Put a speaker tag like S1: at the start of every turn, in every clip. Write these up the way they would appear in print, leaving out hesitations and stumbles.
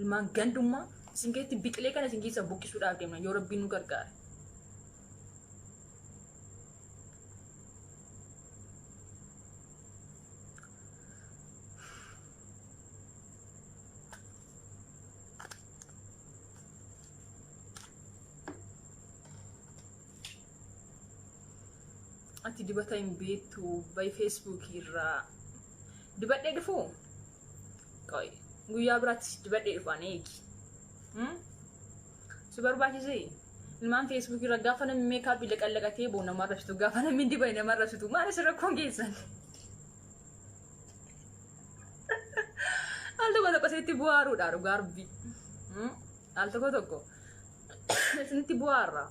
S1: Ilmaan gandummaa isin keessatti biqilee kana isin keessa buqqisuudhaaf deemna yoo Rabbiin nu gargaare. Ati dibata hin beektu bay feesbuukii irraa dibadhee dhufuu? Qoy guyyaa biraatti dibadhee dhufaan eegi. Si barbaachisee? Ilmaan feesbuukii irra gaafa namni meekaappii laqallaqatee boo nama arrabsitu, gaafa namni dibame nama arrabsitu, maal isin rakkoon keessan? Al tokko tokko isinitti bu'aaruudha dhugaa rabbii. Al tokko tokko isinitti bu'aarra.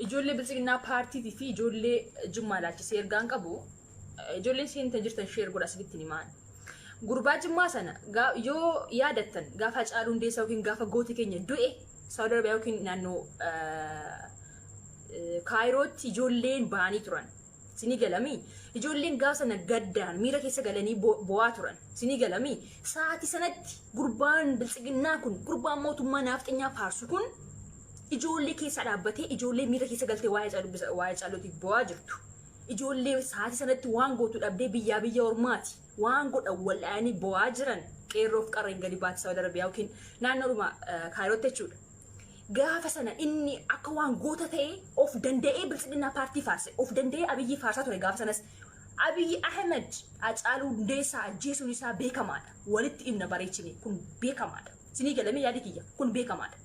S1: Ijoollee Biltsiginnaa paartiitii fi ijoollee Jimmaa ilaalchisee ergaan qabu, ijoolleen seentan jirtan sheer godha, isinitti himaan. Gurbaa Jimmaa sana yoo yaadattan, gaafa Hacaaluu Hundeessaa yookiin gaafa gooti keenya du'e Saawud Arabiyaa yookiin naannoo Kaayirootti ijoolleen ba'anii turan. Sinii galamii? Ijoolleen gaafa sana gaddaan miira keessa galanii bo'aa turan. Sinii galamii? Sa'aatii sanatti gurbaan Biltsiginnaa kun, gurbaan mootummaa naafxanyaa faarsu kun, ijoollee keessa dhaabbatee ijoollee miira keessa galtee waa'ee Hacaaluutiif bo'aa jirtu. Ijoollee sa'aatii sanatti waan gootu dhabdee biyyaa biyya ormaati waan godhan wal'aanii bo'aa jiran, qeerroof qarreen gadi baate Saawud Arabiyaa yookiin naannoodhuma Kaayirootti jechuudha. Gaafa sana inni akka waan goota ta'e of danda'ee Biltsiginnaa paartii faarse. Of danda'ee Abiyyi faarsaa ture gaafa sanas. Abiyyi Ahmed Hacaaluu Hundeessaa ajjeesuun isaa beekamaadha. Walitti himna bareechine, kun beekamaadha. Sinii galamee yaadi kiyya? Kun beekamaadha.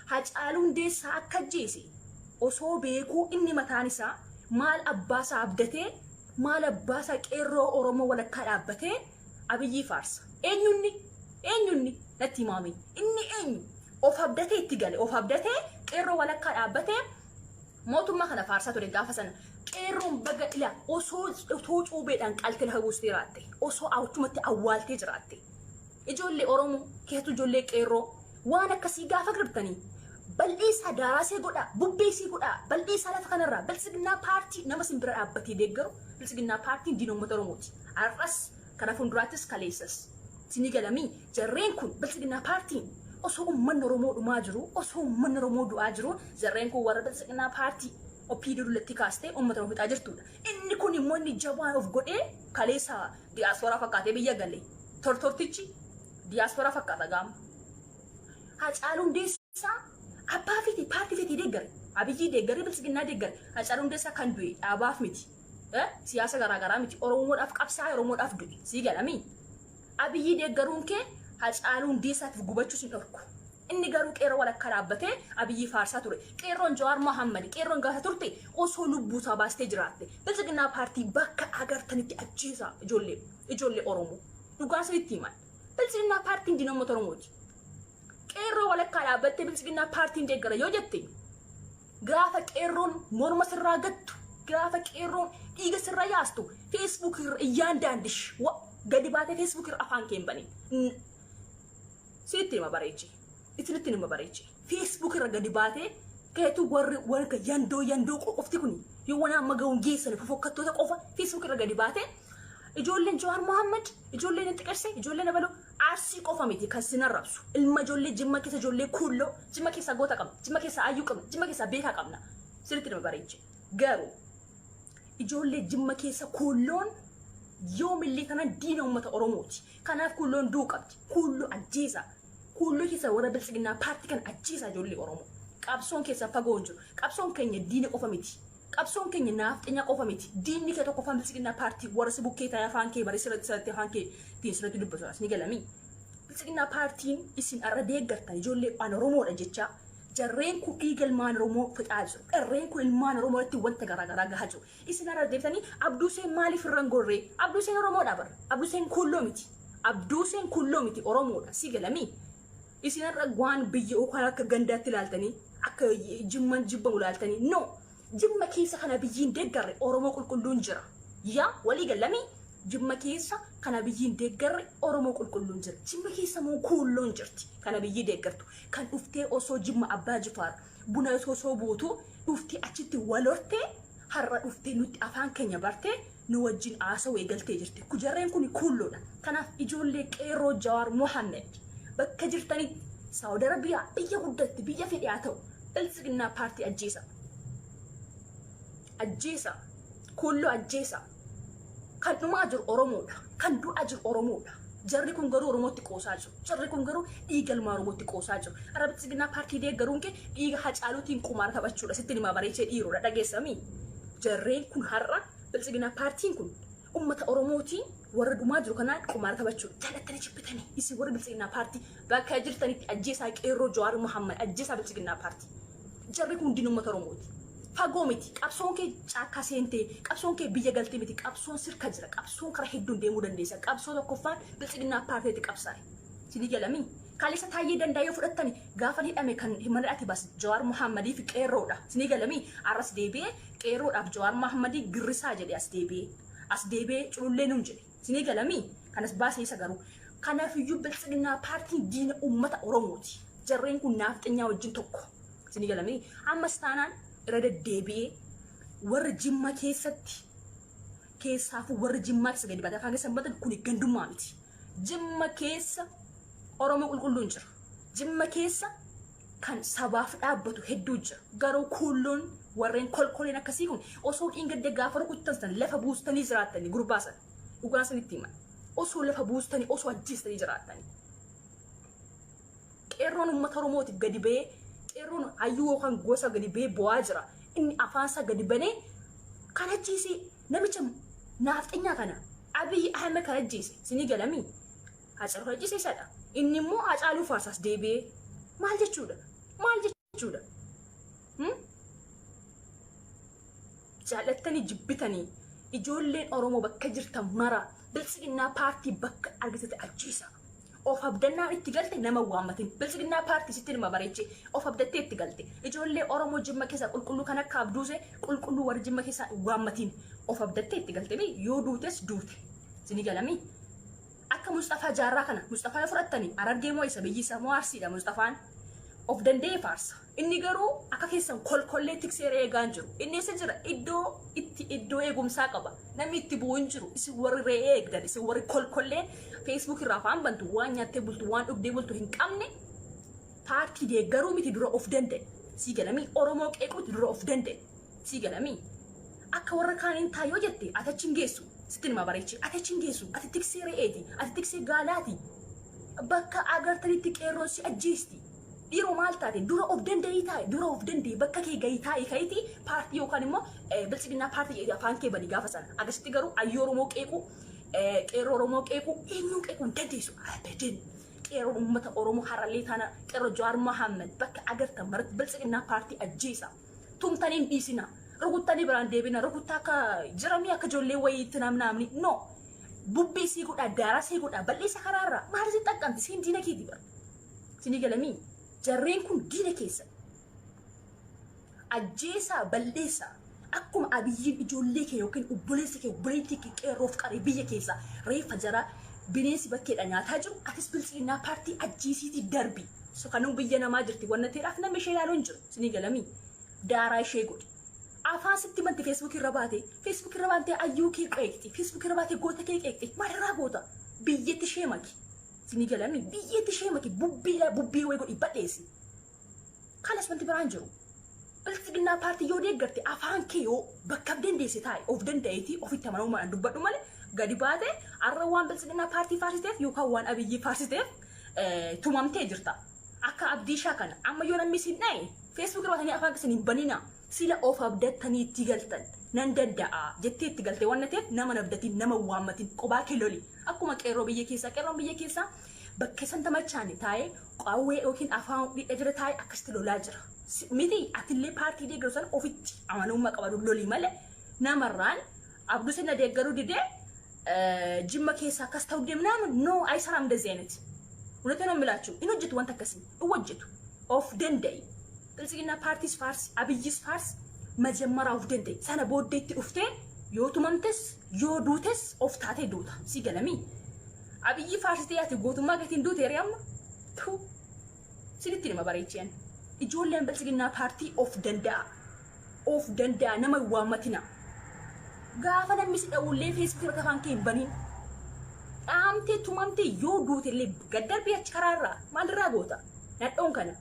S1: Hacaaluu Hundeessaa akka ajjeese osoo beekuu inni mataan isaa maal abbaasaa abdatee, maal abbaasaa qeerroo Oromoo walakkaa dhaabbatee Abiyyii faarsa? Eenyunni? Eenyunni? Natti himaame. Inni eenyu? Of abdatee itti gale. Of abdatee qeerroo walakkaa dhaabbatee mootummaa kana faarsaa ture gaafa sana. Qeerroon baga ila osoo otoo cuubeedhaan qaltee lafa buustee jiraatte. Osoo achumatti awwaaltee jiraatte. Ijoollee Oromoo, keessattuu ijoollee qeerroo, waan akkasii gaafa gartanii bal'eessaa, daaraasee godhaa, bubbeesii godhaa, bal'eessaa lafa kanarraa. Biltsiginnaa paartii nama sin bira dhaabbatee deeggaru, Biltsiginnaa paartiin diina uummata Oromooti. Har'as, kana fuulduraattis, kaleessas. Sinii galamii? Jarreen kun, Biltsiginnaa paartiin, osoo uummanni Oromoo dhumaa jiru, osoo uummanni Oromoo du'aa jiru, jarreen kun warra Biltsiginnaa paartii OPDO dullatti kaastee uummata Oromoo fixaa jirtudha. Inni kun immoo inni jabaan of godhee kaleessa diyaasporaa fakkaatee biyya gale. Tortortichi diyaasporaa fakkaata gaama. Hacaaluu Hundeessaa abbaa feete paartii feete deeggare. Abiyyii deeggare, Biltsiginnaa deeggare. Hacaaluu Hundeessaa kan du'e dhaabaaf miti. Siyaasa garaagaraa miti. Oromoodhaaf qabsaa'e, Oromoodhaaf du'e. Sii galamii? Abiyyii deeggaruun kee Hacaaluu Hundeessaatiif gubachuu sin dhorku. Inni garuu qeerroo walakkaa dhaabbatee Abiyyii faarsaa ture. Qeerroon Jawaar Mohammad, qeerroon gaafa turte osoo lubbuusaa baastee jiraatte. Biltsiginnaa paartii bakka agartanitti ajjeesaa, ijoollee Oromoo. Dhugaa isinitti himan. Biltsiginnaa paartiin diina uummata Oromooti. Qeerroo walakkaa dhaabbattee Biltsiginnaa paartiin deeggara yoo jette, gaafa qeerroon morma sirraa gattu, gaafa qeerroon dhiiga sirra yaastu, feesbuuk irra iyyaan daandish gadi baatee feesbuuk irra afaan kee hin banin. Sinitti hima bareechi. Isinitti hima bareechi. Feesbuuk irra gadi baatee keetu warri warra yandoo yandoo qofti kun yoo waan amma ga'uun geessan fofokkattoota qofa feesbuuk irra gadi baatee ijoolleen Jawaar Mohaammed, ijoolleen itti qirse, ijoolleen abaloo Arsii qofa miti kan sin arrabsu. Ilma ijoollee Jimma keessa, ijoollee Kuulloo, Jimma keessaa goota qabna, Jimma keessaa ayyuu qabna, Jimma keessaa beekaa qabna. Sirriitti nama bareeche. Garuu ijoollee Jimma keessa Kuulloon yoomillee tanan diina uummata Oromooti. Kanaaf Kuulloon du'uu qabdi. Kuulloo ajjeesaa. Kuulloo keessa warra Biltsiginnaa paartii kana ajjeesaa, ijoollee Oromoo. Qabsoon keessan fagoo hin jiru. Qabsoon keenya diina qofa miti. Qabsoon keenya naafxenya qofa miti. Diinni kee tokkoffaan Biltsiginnaa paartii warra si bukkee ta'ee afaan kee baree sirratti sirratti afaan kee ittiin sirratti dubbatu as ni galamii. Biltsiginnaa paartiin isin har'a deeggartan, ijoollee an Oromoodha jecha, jarreen kun dhiiga ilmaan Oromoo fixaa jiru. Jarreen kun ilmaan Oromoo irratti wanta garaagaraa gahaa jiru. Isin har'a deebitanii Abduuseen maaliif irra hin gorree? Abduuseen Oromoodha bara. Abduuseen Kuulloo miti. Abduuseen Kuulloo miti, Oromoodha. Si galamii? Isin har'a waan biyya yookaan akka gandaatti ilaaltanii, akka Jimman jibbamu ilaaltanii, no, Jimma keessa kana biyyiin deeggarre Oromoo qulqulluun jira. Yaa walii galamii? Jimma keessa kana biyyiin deeggarre Oromoo qulqulluun jira. Jimma keessa immoo Kuulloon jirti. Kana biyyii deeggartu. Kan dhuftee osoo Jimma Abbaa Jifaar buna osoo buutu dhuftee achitti wal hortee, har'a dhuftee nutti afaan keenya bartee Nu wajjin haasawuu eegaltee jirti. Jarreen kun kuulloodha. Kanaaf ijoollee qeerroo Jawaar Mohammed bakka jirtanitti, Saawud Arabiyaa, biyya guddatti, biyya fedhe haa ta'u, Biltsiginnaa paartii ajjeesa. Ajjeesa. Kuulloo ajjeesa. Kan dhumaa jiru Oromoodha. Kan du'aa jiru Oromoodha. Jarri kun garuu Oromootti qoosaa jiru. Jarri kun garuu dhiiga ilmaa Oromootti qoosaa jiru. Har'a Biltsiginnaa paartii deeggaruun kee dhiiga Hacaaluutiin qumaara taphachuudha. Sitti himaa bareechee dhiiroodha, dhageessamii. Jarreen kun har'a Biltsiginnaa paartiin kun ummata Oromootiin warra dhumaa jiru kanaan qumaara taphachuudha. Jaalattanii jibbitanii isin warri Biltsiginnaa paartii bakka jirtanitti ajjeesaa qeerroo Jawaar Muhammad, ajjeesaa Biltsiginnaa paartii. Jarri kun hundinuu uummata Oromooti. Fagoo miti. Qabsoon kee caakkaa seentee, qabsoon kee biyya galtee miti. Qabsoon sirka jira. Qabsoon karaa hedduun deemuu dandeessa. Qabsoo tokkoffaan Biltsiginnaa paartiitti qabsaa'e. Sinii galamii. Kaleessa Taayyee Danda'a yoo fudhattani, gaafa hidhame kan mana ati bas Jawaar Muhammadii fi qeerroodha. Sinii galamii. Arras deebi'ee qeerroodhaaf Jawaar Muhammadii girrisaa jedhe as deebi'ee. As deebi'ee culullee nuun jedhe. Sinii galamii. Kanas baasee isa garuu. Kanaafiyyuu Biltsiginnaa paartiin diina uummata Oromooti. Jarreen kun naafxinyaa wajjin tokko. Sinii galamii. Ammas taanaan irra deddeebi'ee warra Jimma keessatti, keessaafuu warra Jimmaa keessa gadi baatee afaan keessa hin batan, kun gandummaa miti. Jimma keessa Oromoo qulqulluun jira. Jimma keessa kan sabaaf dhaabbatu hedduu jira. Garuu kuulloon warreen kolkoleen akkasii kun osoo dhiingadde gaafa rukuttan san lafa buustanii jiraattanii gurbaa sana. Dhugaa sanitti himan. Osoo lafa buustanii, osoo ajjeestanii jiraattanii. Qeerroon uummata Oromootiif gadi ba'ee, qeerroon hayyuu yookaan gosa gadi ba'ee bo'aa jira. Inni afaansaa gadi banee kan ajjeese namicha naafxanyaa kana, Abiy Ahmed kan ajjeese, sinii galamii. Hacaaluu kan ajjeese isadha. Inni immoo Hacaaluu faarsaas deebi'ee maal jechuudha? Maal jechuudha? Jaallattanii jibbitanii ijoolleen Oromoo bakka jirtan mara Biltsiginnaa paartii bakka argatete ajjeesa. Of abdannaan itti galte, nama waammatin. Biltsiginnaa paartii sitti nima bareeche, of abdattee itti galte. Ijoollee Oromoo Jimma keessaa qulqulluu kan akka Abduuse qulqulluu warra Jimma keessaa waammatiin. Of abdattee itti galte, yoo duutes duute. Sini galamii. Akka Mustafaa Jaarraa kana, Mustafaa yoo fudhattanii, Harargee moo isa biyyi isaa moo Arsiidha Mustafaan. Of danda'ee faarsa. Inni garuu akka keessan kolkollee tiksee eegaa hin jiru. Inni eessa jira? Iddoo itti iddoo eegumsaa qaba. Namni itti bu'u hin jiru. Isin warri re'ee eegdan, isin warri kolkolleen Facebook irraa afaan bantu, waan nyaattee bultu, waan dhugdee bultu hin qabne, paartii deeggaruu miti, dura of danda'e. Sii galamii? Oromoo qeequu miti, dura of danda'e. Sii galamii? Akka warra kaaniin taa yoo jette ati achi hin geessu. Sitti nima bareechi. Ati achi hin geessu. Ati tiksee re'eeti. Ati tiksee gaalaati. Bakka agartanitti qeerroon si ajjeesti. Dhiiroo maal taate? Dura of danda'ii taa'e, dura of danda'e, bakka kee gahii taa'e, ka'itii paartii yookaan immoo Biltsiginnaa paartii jedhee afaan kee bani gaafa sana. Akkasitti garuu ayyoo Oromoo qeequu, qeerroo Oromoo qeequu, eenyuun qeequu hin dandeessu. Abadan. Qeerroon uummata Oromoo har'allee taana qeerroo Jawaar Mohaammed bakka agartan maratti Biltsiginnaa paartii ajjeesa. Tumtanii hin dhiisina. Rukuttanii biraan deebina. Rukuttaa akka jiramii akka ijoollee wayiitti namnaamni. No. Bubbee sii godhaa, daaraa sii godhaa, balleessa karaarraa. Maal si xaqqamti? Siin diina keeti bara. Sinii galamii? Jarreen kun diina keessan. Ajjeesaa, balleessaa. Akkuma Abiyyiin ijoollee kee yookiin obboleessa kee, obboleettii kee, qeerroof qaree biyya keessaa reeffa jaraa bineensi bakkeedha nyaataa jiru, atis Biltsiginnaa paartii ajjeesiitii darbi. So kanuu biyya namaa jirti wanna ta'eedhaaf namni ishee ilaaluu hin jiru. Sinii galamii? Daaraa ishee godhi. Afaan sitti manti, Facebook irra baate, Facebook irra baatee ayyuu kee qeeqxi, Facebook irra baatee goota kee qeeqxi. Maalirraa goota? Biyyatti ishee maki. Sinii galamii? Biyyatti ishee maki, bubbiidha bubbee wayii godhi, balleessi. Kanas wanti biraan jiru. Biltsiginnaa paartii yoo deeggarte, afaan kee yoo bakka dandeesse taa'e, of danda'eetii ofitti amanamummaadhaan dubbadhu malee gadi baate har'a waan Biltsiginnaa paartii faarsiteef yookaan waan Abiyyii faarsiteef tumamtee jirta. Akka Abdiishaa kana amma yoo namni isin dha'e, Facebook irra baatanii afaan keessan hin banina. Sila of abdattanii itti galtan, nan danda'a jettee itti galte waan ta'eef nama abdatiin, nama waammatiin, qobaa kee loli. Akkuma qeerroo biyya keessaa, qeerroon biyya keessaa bakka isaan tamachaane taa'ee qawwee yookiin afaan dhidha jira taa'ee akkasitti lolaa jira. Miti, atillee paartii deeggaru sana ofitti amanamummaa qabadu loli malee namarraan Abduu sina deeggaruu didee Jimma keessa akkas ta'u deemnaan no አይሰራም እንደዚህ አይነት እውነቴን ነው የምላችሁ፣ hin hojjetu, wanta akkasii hin hojjetu. Of danda'i. Biltsiginnaa paartiis faarsi, Abiyyis faarsi, መጀመሪያ of danda'i. Sana booddeetti dhuftee yoo tumamtes yoo duutes of taatee duuta. Si galamii? Abiyyi faarsitee ati gootummaa gatiin duute yeree amma tu sinitti nima bareecheen. Ijoolleen Biltsiginnaa paartii of danda'a. Of danda'a, nama hin waammatina. Gaafa namni si dha'ullee Facebook irratti afaan kee hin baniin. Dhaamtee tumamtee yoo duute illee gad darbii achi karaarraa maalirraa goota? Nadhoon kana.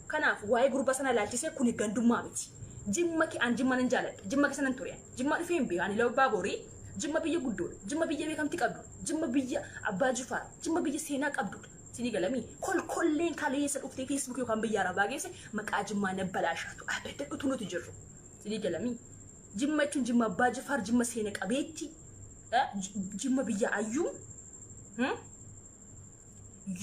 S1: Kanaaf waa'ee gurba sana ilaalchisee kuni gandummaa miti. Jimma kee an jimma nan jaaladha. Jimma keessa nan ture. Jimma dhufee hin beeku. Ani Labbaa Borii jimma biyya guddoodha. Jimma biyya beekamtii qabdudha. Jimma biyya Abbaa Jifaar. Jimma biyya seenaa qabdudha. Sinii galamii kolkolleen kaleessa dhuftee Facebook yookaan biyya Arabaa geesse maqaa jimmaa na balaashaatu abadda utuu nuti jirru. Sinii galamii jimma jechuun jimma Abbaa Jifaar, jimma seena qabeetti, jimma biyya ayyuu.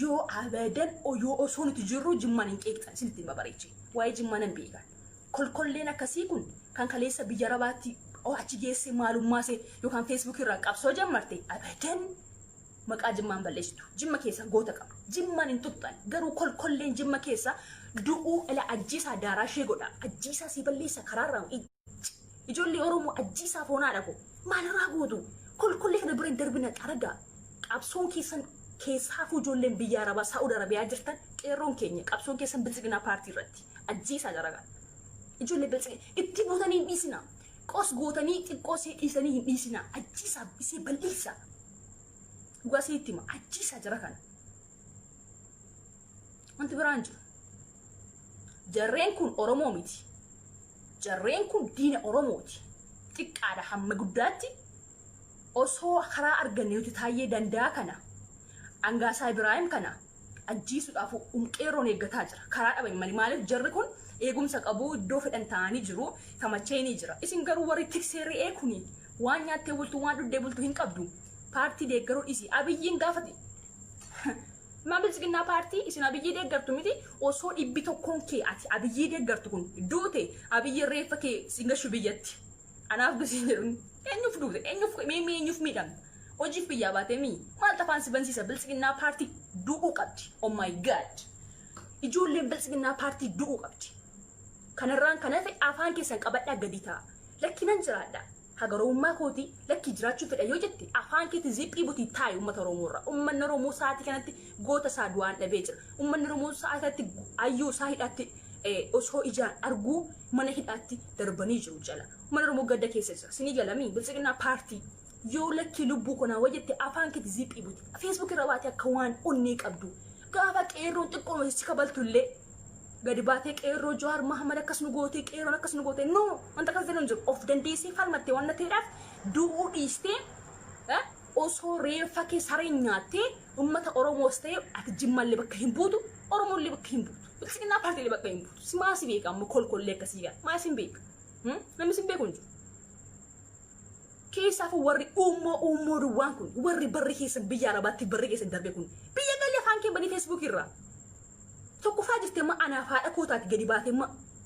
S1: Yoo abadan yoo osoo nuti jirru jimmaan hin qeeqxan isinitti hima bareeche. Waa'ee jimmaa nan beekan. Kolkolleen akkasii kun kan kaleessa biyya Arabaatti achi geesse maalummaa ishee yookaan Facebook irraa qabsoo jammarte abadan maqaa jimmaan balleessitu. Jimma keessa goota qaba. Jimmaan hin tuqxan. Garuu kolkolleen jimma keessa du'uu ila ajjiisaa daaraa ishee godha. Ajjiisaa si balleessa karaarraa. Ijoollee Oromoo ajjiisaa foonaa dhabu. Maalirraa gootu? Kolkollee kana bira hin darbina xaragaa. Qabsoon keessan keessaafuu ijoolleen biyya Arabaa Saa'ud Arabiyaa jirtan qeerroon keenya qabsoon keessan Biltsiginaa paartii irratti. Ajjiisaa daragaa. Ijoollee biltsiginaa itti buutanii hin dhiisina. Qos gootanii xiqqoo ishee dhiisanii hin dhiisina. Ajjiisaa isee balleessa. Dhugaa isinitti hima. Ajjiisaa jara kana. Wanti biraan jiru. Jarreen kun Oromoo miti. Jarreen kun diina Oromooti. Xiqqaadha hamma guddaatti osoo karaa arganne nuti Taayyee Danda'a kana Angaasaa Ibraahim kana ajjiisuudhaaf qeerroon eeggataa jira. Karaa dhaban malee maaliif jarri kun eegumsa qabu iddoo fedhan taa'anii jiru tamacheenii jira. Isin garuu warri tiksee re'ee kuni waan nyaattee bultu waan dhuddee bultu hin qabdu. Paartii deeggaruu dhiisi. Abiyyiin gaafate. Maa biltsiginnaa paartii isin Abiyyii deeggartu miti osoo dhibbi tokkoon kee ati Abiyyii deeggartu kun duute Abiyyiin reeffa kee siin gashu biyyatti. Anaaf dusi jedhuun eenyuuf duute eenyuuf mee eenyuuf miidhamta? Hojiif biyyaa baatee mii maal tafaan si bansiisa biltsiginnaa paartii du'uu qabdi. Oh my God. Ijoolleen biltsiginnaa paartii du'uu qabdi. Kanarraan kan hafe afaan keessan qabadhaa gadi ta'a. Lakki nan jiraadha. Haga Oromummaa kooti lakki jiraachuu fedha yoo jette afaan keetti ziphii butii taa'i uummata Oromoo irra. Uummanni Oromoo sa'aatii kanatti goota isaa du'aan dhabee jira. Uummanni Oromoo sa'aatii kanatti hayyuu isaa hidhaatti osoo ijaan arguu mana hidhaatti darbanii jiru jala. Uummanni Oromoo gadda keessa jira. Sinii galamii biltsiginnaa paartii yoo lakkii lubbuu konaa wajjette afaan keetti ziphii buti. Facebook irra baatee akka waan onnee qabdu. Gaafa qeerroon xiqqoon si kabaltu illee gadi baatee qeerroo Jawaar Mahamad akkas nu gootee qeerroon akkas nu gootee no wanta akkas jedhu hin jiru. Of dandeessee falmattee waan ta'eedhaaf du'uu dhiistee osoo reeffa kee sareen nyaattee uummata Oromoos ta'e ati Jimmallee bakka hin buutu Oromollee bakka hin buutu biltsiginnaa paartiilee bakka hin buutu. Si maa si beeka amma kolkollee akkasii gara maa sin beeka namni sin beeku hin jiru. Keessaafuu warri uummoo uummoo duwwaan kun warri barri keessan biyya Arabaatti barri keessan darbe kun biyya galee afaan kee banii Facebook irraa. Tokkoffaa jirti amma anaaf haadha koo taati gadi baatee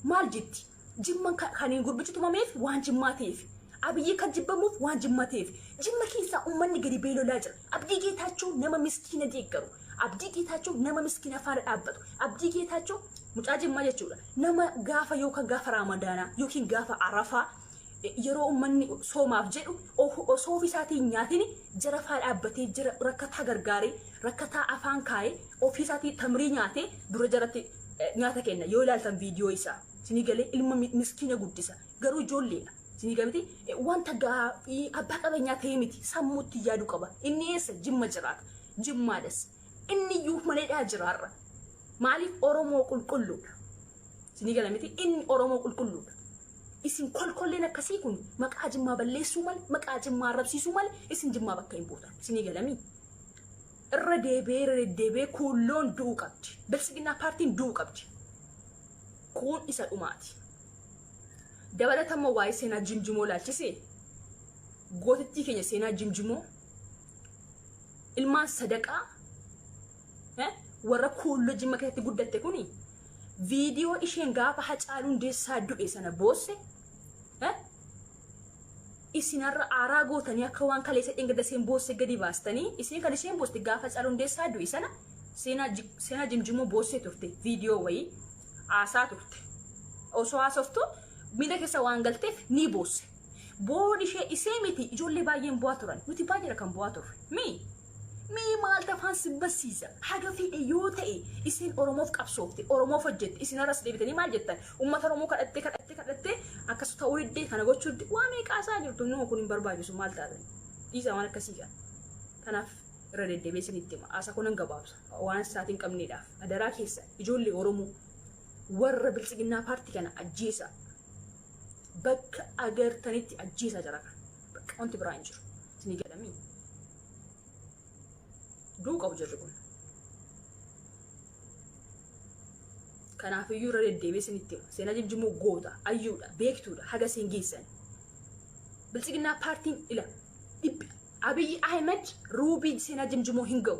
S1: maal jetti? Jimman kan hin gurbichi tumameef waan jimmaa ta'eef. Abiyyi kan jibbamuuf waan jimmaa ta'eef. Jimma keessaa uummanni gadi ba'ee lolaa jira. Abdii Geetaachoo nama miskiina deeggaru. Abdii Geetaachoo nama miskiina faana dhaabbatu. Abdii Geetaachoo mucaa jimmaa jechuudha. Nama gaafa yookaan gaafa Raamadaanaa yookiin gaafa Arafaa yeroo uummanni soomaaf jedhu osoo ofii isaatii hin nyaatin jara faa dhaabbatee jara rakkataa gargaaree rakkataa afaan kaa'ee ofii isaatii tamrii nyaatee dura jaratti nyaata kenna yoo ilaaltan viidiyoo isaa sinii galee ilma miskiina guddisa garuu ijoolleedha sinii galee wanta gaafii abbaa qabeenyaa ta'ee miti sammuutti yaadu qaba inni eessa jimma jiraata jimmaadhas inni iyyuu maleedhaa jiraarra maaliif Oromoo qulqulluudha sinii gala miti inni Oromoo qulqulluudha. Isin kolkolleen akkasii kun maqaa jimmaa balleessuu malee maqaa jimmaa arrabsiisuu malee isin jimmaa bakka hin buutan. Isinii galamii. Irra deebi'ee irra deddeebi'ee kuulloon du'uu qabdi. Biltsiginnaa paartiin du'uu qabdi. Kun isa dhumaati. Dabalatammoo waa'ee seenaa jimjimoo laalchisee gootittii keenya seenaa jimjimoo ilmaan sadaqaa warra kuulloo jimma keessatti guddatte kuni viidiyoo isheen gaafa Hacaaluu Hundeessaa du'e sana boosse isinarra aaraa gootanii akka waan kaleessa dheengadda isheen boosse gadi baastanii isin kan isheen booste gaafa Hacaaluu Hundeessaa du'e sana seenaa jimjimoo boossee turte viidiyoo wayii haasaa turte osoo haasoftu miira keessa waan galteef ni boosse. Boon ishee isee miti ijoollee baay'een bu'aa turan nuti baay'eedha kan bu'aa turre mii mii maal tafaan si barsiisa haga fedhe yoo ta'e isin Oromoof qabsoofte Oromoof hojjette isin har'as deebitanii maal jettan uummata Oromoo kadhattee kadhattee kadhattee Akkas ta'uu diddee kana gochuu diddee waa meeqa isaa jirtu numa kun hin barbaachisu maal taatan. Dhiisa waan akkasii kana. Kanaaf irra deddeebi'ee isinitti hima. Haasaa kun nan gabaabsa. Waan sa'aatii hin qabneedhaaf. Adaraa keessa ijoollee Oromoo warra biltsiginnaa paartii kana ajjeesaa. Bakka agartanitti ajjeesaa jara kana. Bakka wanti biraa hin jiru. Isinii galamii. Du'uu qabu jirri kun. Kanaafiyyuu irra deddeebi'ee isinitti hima. Seenaa jimjimoo goota, ayyuudha, beektuudha, haga isin geessan. Biltsiginnaa paartiin ila dhibbi Abiyyi Ahmed ruubii seenaa jimjimoo hin ga'u.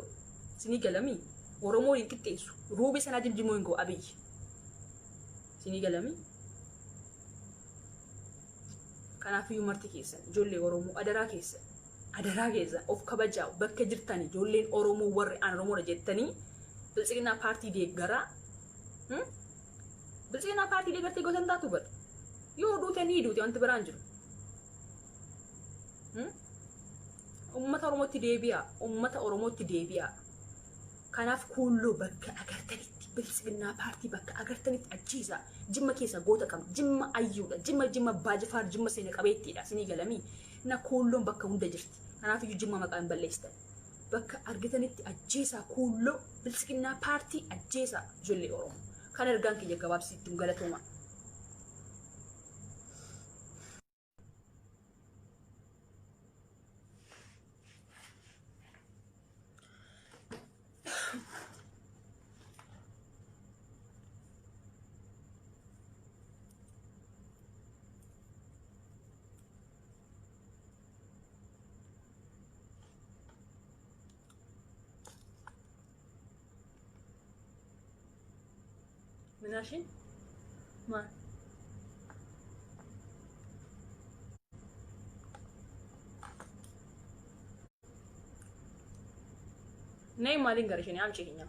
S1: Isinii galamii? Oromoo hin qixxeessu. Ruubii seenaa jimjimoo hin ga'u Abiyyi. Isinii galamii? Kanaafiyyuu marti keessan ijoollee Oromoo adaraa keessan adaraa keessan of kabajaa bakka jirtanii ijoolleen Oromoo warri aan Oromoodha jettanii biltsiginnaa paartii deeggaraa. Biltsiginnaa paartii deeggartee gosa hin taatu bara. Yoo duute ni duute wanti biraan jiru. Uummata Oromootti deebi'a. Uummata Oromootti deebi'a. Kanaaf kuulloo bakka agartanitti biltsiginnaa paartii bakka agartanitti ajjeesaa. Jimma keessa goota qabna. Jimma ayyuudha. Jimma jimma baajifaar jimma seena qabeettiidha. Isinii galamii. Na kuulloon bakka hunda jirti. Kanaaf iyyuu jimma maqaa hin balleessitan. Bakka argitanitti ajjeesaa kuulloo biltsiginnaa paartii ajjeesaa ijoollee Oromoo. Kan ergaan kiyya gabaabsiitti galatooma. ምናሽን ማን ነይ ማሊንገርሽ እኔ አምጪ ይሄኛው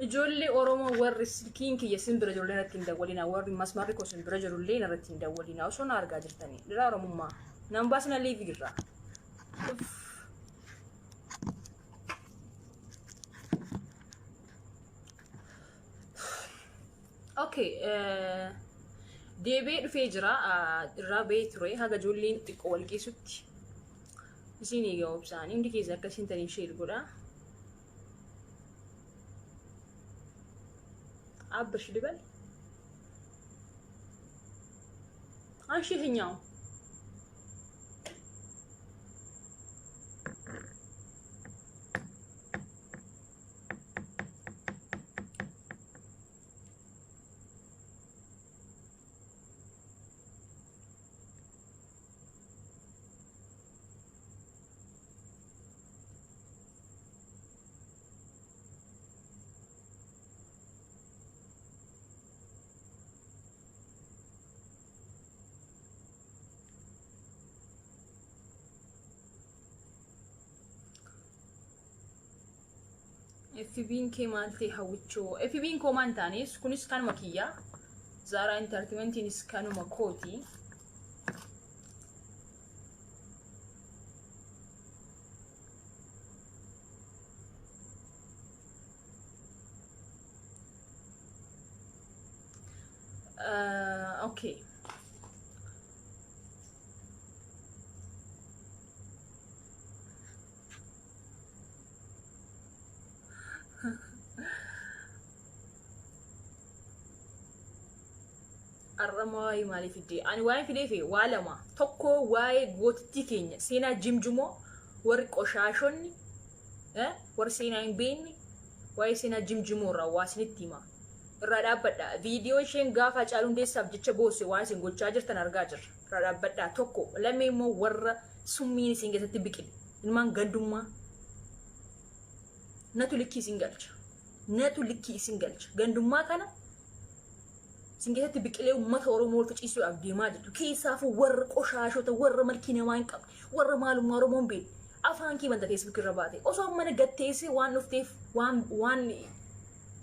S1: Ijoollee Oromoo warri silkiin kiyya sin bira jirullee irratti hin dawwalinaa. Warri masmarri koo sin bira jirullee irratti hin dawwalinaa. Osoo na argaa jirtanii. Dhiraa Oromummaa. Nan baasina liivi irraa. Okay. Deebi'ee dhufee jira. Irraa bahee ture. Haga ijoolleen xiqqoo wal geessutti. Isin egaa obsaanii hundi keessa akka isin taniif share godhaa. አብርሽ ልበል አንሺ ይኸኛው FB'n kee maal ta'e hawwichoo? FB'n koo maal taanes kunis kanuma kiyya. Zaaraa Entertainmentiinis kanuma kooti. Okay. Har'a waa'ee maalii fiddee? Ani waa'ee fidee fi waa lama. Tokko waa'ee gootittii keenya seenaa jimjimoo warri qoshaashonni warri seenaa hin beekne waa'ee seenaa jimjimoo irraa waa isinitti hima. Irraa dhaabbadha. Viidiyoo isheen gaafa Hacaaluu Hundeessaaf jecha boosse waan isin gochaa jirtan argaa jirra. Irraa dhaabbadha. Tokko lamee immoo warra summiin isin keessatti biqile. Ilmaan gandummaa. Natu likkii isin galcha. Natu likkii isin galcha. Gandummaa kana isin keessatti biqilee uummata Oromoo wal ficiisuudhaaf deemaa jirtu. Keessaafuu warra qoshaashota, warra malkii namaa hin qabne, warra maalummaa Oromoo hin beekne. Afaan kee banta Facebook irra baate. Osoo mana gatteessee waan dhufteef waan waan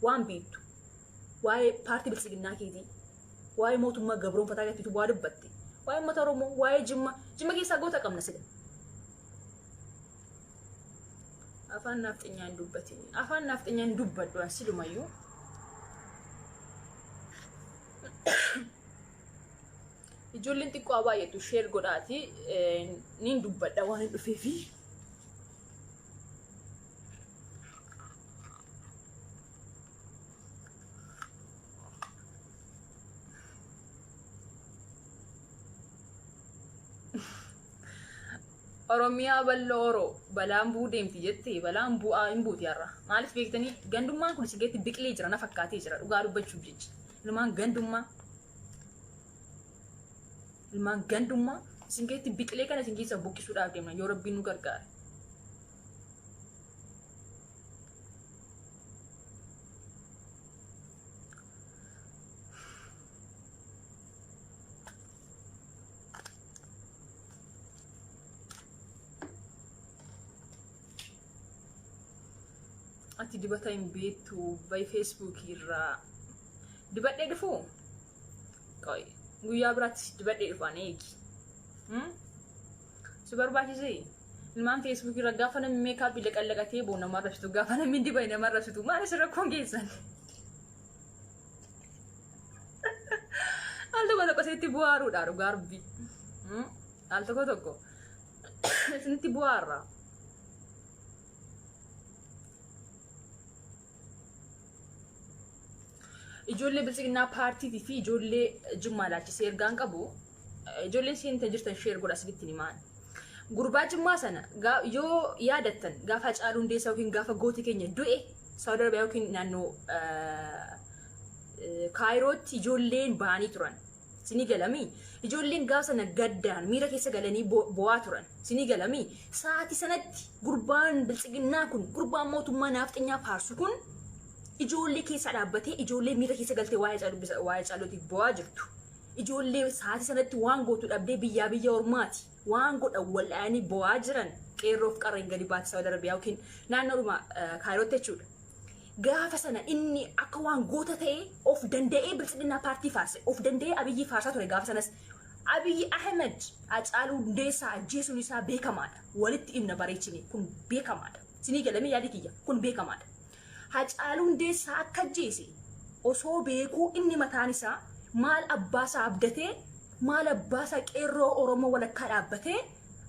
S1: waan beektu. Waa'ee paartii biltsiginnaa keetii, waa'ee mootummaa gabroonfataa keetiitu waa dubbatte. Waa'ee uummata Oromoo, waa'ee Jimma, Jimma keessaa goota qabna sila. Afaan naafxanyaa hin dubbatin. Afaan naafxanyaa hin dubbadhu an silumayyuu. Ijoolleen xiqqoo haa baay'attu share godhaati niin dubbadha waan hin dhufeefi. Oromiyaa bal'oo Oro balaan bu'uu deemti jette balaan bu'aa hin buuti har'a. Maaliif beektanii gandummaan kun isin keessatti biqilee jira na fakkaatee jira dhugaa dubbachuuf jecha. Ilmaan gandummaa ilmaan gandummaa isin keessatti biqilee kana isin keessa buqqisuudhaaf deemna yoo rabbiin nu gargaare. Ati dibata hin beektu bay feesbuukii irraa dibadhee dhufuu? Qoy guyyaa biraatti dibadhee dhufaan eegi. Si barbaachisee? Ilmaan feesbuukii irra gaafa namni meekaappii laqallaqatee boo nama arrabsitu gaafa namni dibate nama arrabsitu maal isin rakkoon keessan? Al tokko tokko isinitti bu'aaruudha dhugaa rabbi. Al tokko tokko isinitti bu'aarra. Ijoollee biltsiginnaa paartiitii fi ijoollee jimmaa ilaalchisee ergaan qabu ijoolleen seentan jirtan sheer godha isinitti himaan. Gurbaa jimmaa sana yoo yaadattan gaafa Hacaaluu Hundeessaa yookiin gaafa gooti keenya du'e Saawud Arabiyaa yookiin naannoo Kaayirootti ijoolleen ba'anii turan. Sinii galamii? Ijoolleen gaafa sana gaddaan miira keessa galanii bo'aa turan. Sinii galamii? Sa'aatii sanatti gurbaan biltsiginnaa kun gurbaan mootummaa naafxinyaa faarsu kun ijoollee keessa dhaabbatee ijoollee miira keessa galtee waa'ee Hacaaluu waa'ee Hacaaluutiif bo'aa jirtu. Ijoollee sa'aatii sanatti waan gootu dhabdee biyyaa biyya ormaati waan godhan wal'aanii bo'aa jiran qeerroof qarreen gadi baate Saawud Arabiyaa yookiin naannoodhuma Kaayirootti jechuudha. Gaafa sana inni akka waan goota ta'ee of danda'ee biltsiginnaa paartii faarse of danda'ee Abiyyii faarsaa ture gaafa sanas. Abiyyi Ahmed Hacaaluu Hundeessaa ajjeesuun isaa beekamaadha. Walitti himna bareechine kun beekamaadha. Sinii galamee yaadi kiyya kun beekamaadha. Hacaaluu Hundeessaa akka ajjeese osoo beekuu inni mataan isaa maal abbaasaa abdatee maal abbaasaa qeerroo Oromoo walakkaa dhaabbatee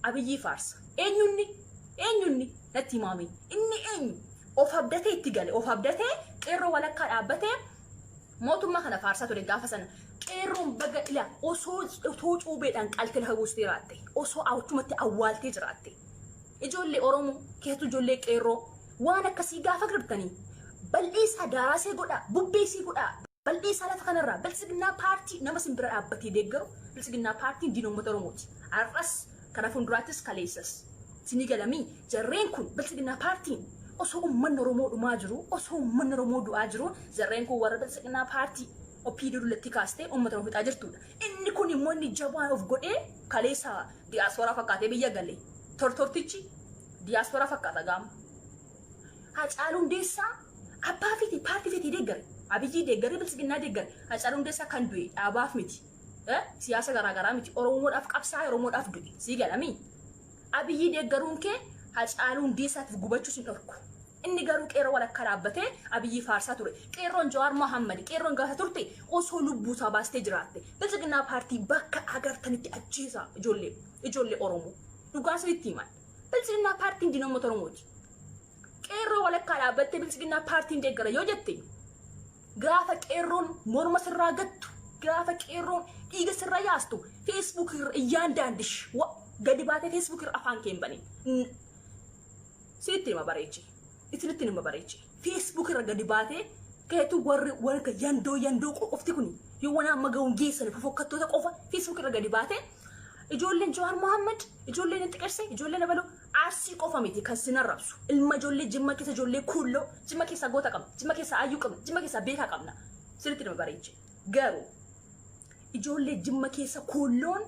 S1: Abiyyii faarsa. Eenyunni? Eenyunni? Natti himaame. Inni eenyu? Of abdatee itti gale. Of abdatee qeerroo walakkaa dhaabbatee mootummaa kana faarsaa ture gaafa sana. Qeerroon baga ila osoo otoo cuubeedhaan qaltee lafa buustee jiraatte. Osoo achumatti awwaaltee jiraatte. Ijoollee Oromoo keessattuu ijoollee qeerroo waan akkasii gaafa gartanii bal'eessaa daaraasee godhaa bubbeesii godhaa bal'eessaa lafa kanarraa biltsiginnaa paartii nama sin bira dhaabbatee deeggaru biltsiginnaa paartiin diina uummata Oromooti. Har'as kana fuulduraattis kaleessas. Sinii galamii jarreen kun biltsiginnaa paartiin osoo uummanni Oromoo dhumaa jiru osoo uummanni Oromoo du'aa jiru jarreen kun warra biltsiginnaa paartii OPDO dullatti kaastee uummata Oromoo fixaa jirtudha. Inni kun immoo inni jabaan of godhee kaleessa diyaaspooraa fakkaatee biyya gale. Tortortichi diyaaspooraa fakkaata gaama. Hacaaluu Hundeessaa abbaa feete paartii feete deeggare. Abiyyii deeggare biltsiginnaa deeggare. Hacaaluu Hundeessaa kan du'e dhaabaaf miti. Siyaasa garaagaraa miti. Oromoodhaaf qabsaa'e Oromoodhaaf du'e. Sii galamii. Abiyyii deeggaruun kee Hacaaluu Hundeessaatiif gubachuu sin dhorku. Inni garuu qeerroo walakkaa dhaabbatee Abiyyii faarsaa ture. Qeerroon Jawaar Mohammad qeerroon gaafa turte osoo lubbuu isaa baastee jiraatte. Biltsiginnaa paartii bakka agartanitti ajjeesaa ijoollee ijoollee Oromoo. Dhugaa isinitti himan. Biltsiginnaa paartiin diina uummata Oromooti. Qeerroo walakkaa dhaabbattee biltsiginnaa paartiin deeggara yoo jette gaafa qeerroon morma sirraa gattu gaafa qeerroon dhiiga sirra yaastu feesbuuk irra iyyaan daandish gadi baatee feesbuuk irra afaan kee hin banin. Isinitti hima bareeche. Isinitti hima bareeche. Feesbuuk irra gadi baatee keetu warri warra yandoo yandoo qofti kuni yoo waan amma ga'uun geessan fofokkattoota qofa feesbuuk irra gadi baatee ijoolleen Jawaar Mohaammed ijoolleen Xiqirse ijoolleen Abaloo Arsii qofa miti kan sin arrabsu. Ilma ijoollee Jimma keessa ijoollee Kuulloo Jimma keessaa goota qabna Jimma keessaa ayyuu qabna Jimma keessaa beekaa qabna. Sirriitti nama bareeche. Garuu ijoollee Jimma keessa Kuulloon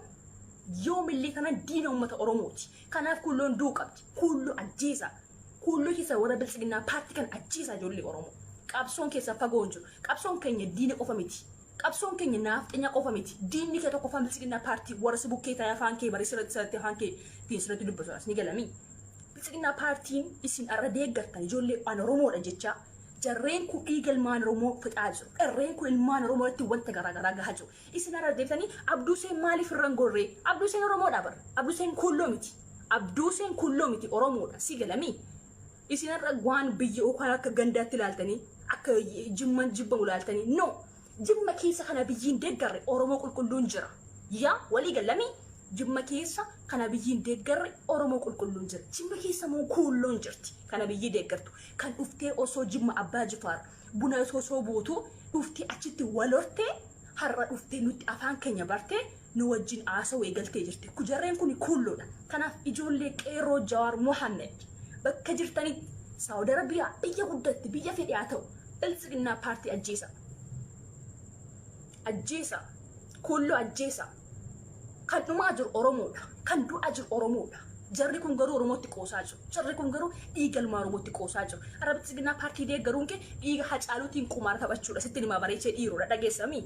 S1: yoomillee tanan diina uummata Oromooti. Kanaaf Kuulloon du'uu qabdi. Kuulloo ajjeesaa. Kuulloo keessa warra biltsiginnaa paartii kana ajjeesaa ijoollee Oromoo. Qabsoon keessa fagoo hin jiru. Qabsoon keenya diina qofa miti. Qabsoon keenya naafxanya qofa miti. Diinni kee tokkoffaan Biltsiginnaa paartii warra si bukkee ta'ee afaan kee baree sirratti sirratti afaan kee ittiin sirratti dubbatu as ni galamii. Biltsiginnaa paartiin isin arra deeggartan ijoollee an Oromoodha jechaa jarreen kun dhiiga ilmaan Oromoo fixaa jiru. Jarreen kun ilmaan Oromoo irratti wanta garaagaraa gahaa jiru. Isin har'a deebitanii Abduuseen maaliif irra hin gorree? Abduuseen Oromoodha bara. Abduuseen kulloo miti. Abduuseen kulloo miti, Oromoodha. Si galamii? Isin har'a waan biyya yookaan akka gandaatti ilaaltanii, akka Jimman jibbamu ilaaltanii, no. Jimma keessa kana biyyiin deeggarre Oromoo qulqulluun jira. Yaa walii galamii? Jimma keessa kana biyyiin deeggarre Oromoo qulqulluun jira. Jimma keessa immoo kuulloon jirti. Kana biyyii deeggartu. Kan dhuftee osoo Jimma Abbaa Jifaar buna osoo buutu dhuftee achitti wal hortee, har'a dhuftee nutti afaan keenya bartee nu wajjin haasawuu eegaltee jirti. Jarreen kun kuulloodha. Kanaaf ijoollee qeerroo Jawaar Mohammed bakka jirtanitti, Saawud Arabiyaa, biyya guddatti, biyya fedhe haa ta'u, Biltsiginnaa paartii ajjeesa. Ajjeesa. Kuulloo ajjeesa. Kan dhumaa jiru Oromoodha. Kan du'aa jiru Oromoodha. Jarri kun garuu Oromootti qoosaa jiru. Jarri kun garuu dhiiga ilmaa Oromootti qoosaa jiru. Har'a Biltsiginnaa paartii deeggaruun kee dhiiga Hacaaluutiin qumaara taphachuudha. Sitti himaa bareechee dhiiroodha, dhageessamii.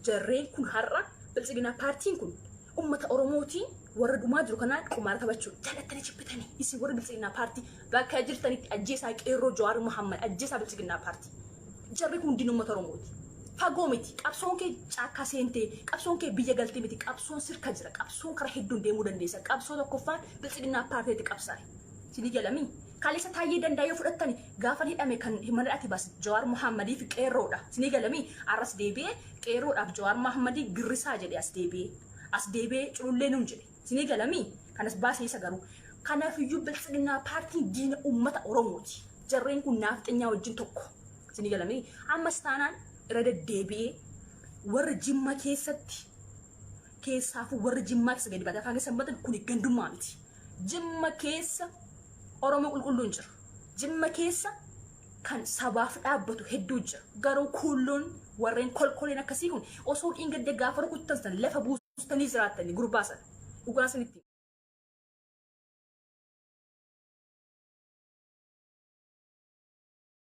S1: Jarreen kun har'a Biltsiginnaa paartiin kun uummata Oromootiin warra dhumaa jiru kanaan qumaara taphachuudha. Jaalattanii jibbitanii isin warri Biltsiginnaa paartii bakka jirtanitti ajjeesaa qeerroo Jawaar Muhammad, ajjeesaa Biltsiginnaa paartii. Jarri kun hundinuu uummata Oromooti. Fagoo miti. Qabsoon kee caakkaa seentee, qabsoon kee biyya galtee miti. Qabsoon sirka jira. Qabsoon karaa hedduun deemuu dandeessa. Qabsoo tokkoffaan Biltsiginnaa paartiitti qabsaa'e. Isinii galamii? Kaleessa Taayyee Danda'a yoo fudhattani, gaafa hidhame kan mana hidhaatti baase Jawaar Muhammadii fi qeerroodha. Isinii galamii? Arras deebi'ee qeerroodhaaf Jawaar Muhammadii girrisaa jedhe as deebi'ee. As deebi'ee culullee nuun jedhe. Isinii galamii? Kanas baasee isa garuu. Kanaafiyyuu Biltsiginnaa paartiin diina uummata Oromooti. Jarreen kun naafxanyaa wajjin tokko. Isinii galamii? Ammas taanaan irra deddeebi'ee warra Jimma keessatti, keessaafuu warra Jimmaa keessa gadi baatee afaan keessa hin batan, kun gandummaa miti. Jimma keessa Oromoo qulqulluun jira. Jimma keessa kan sabaaf dhaabbatu hedduu jira. Garuu kuulloon warreen kolkoleen akkasii kun osoo dhiingadde gaafa rukuttan sana lafa buustanii jiraattanii gurbaa sana. Dhugaa sanitti.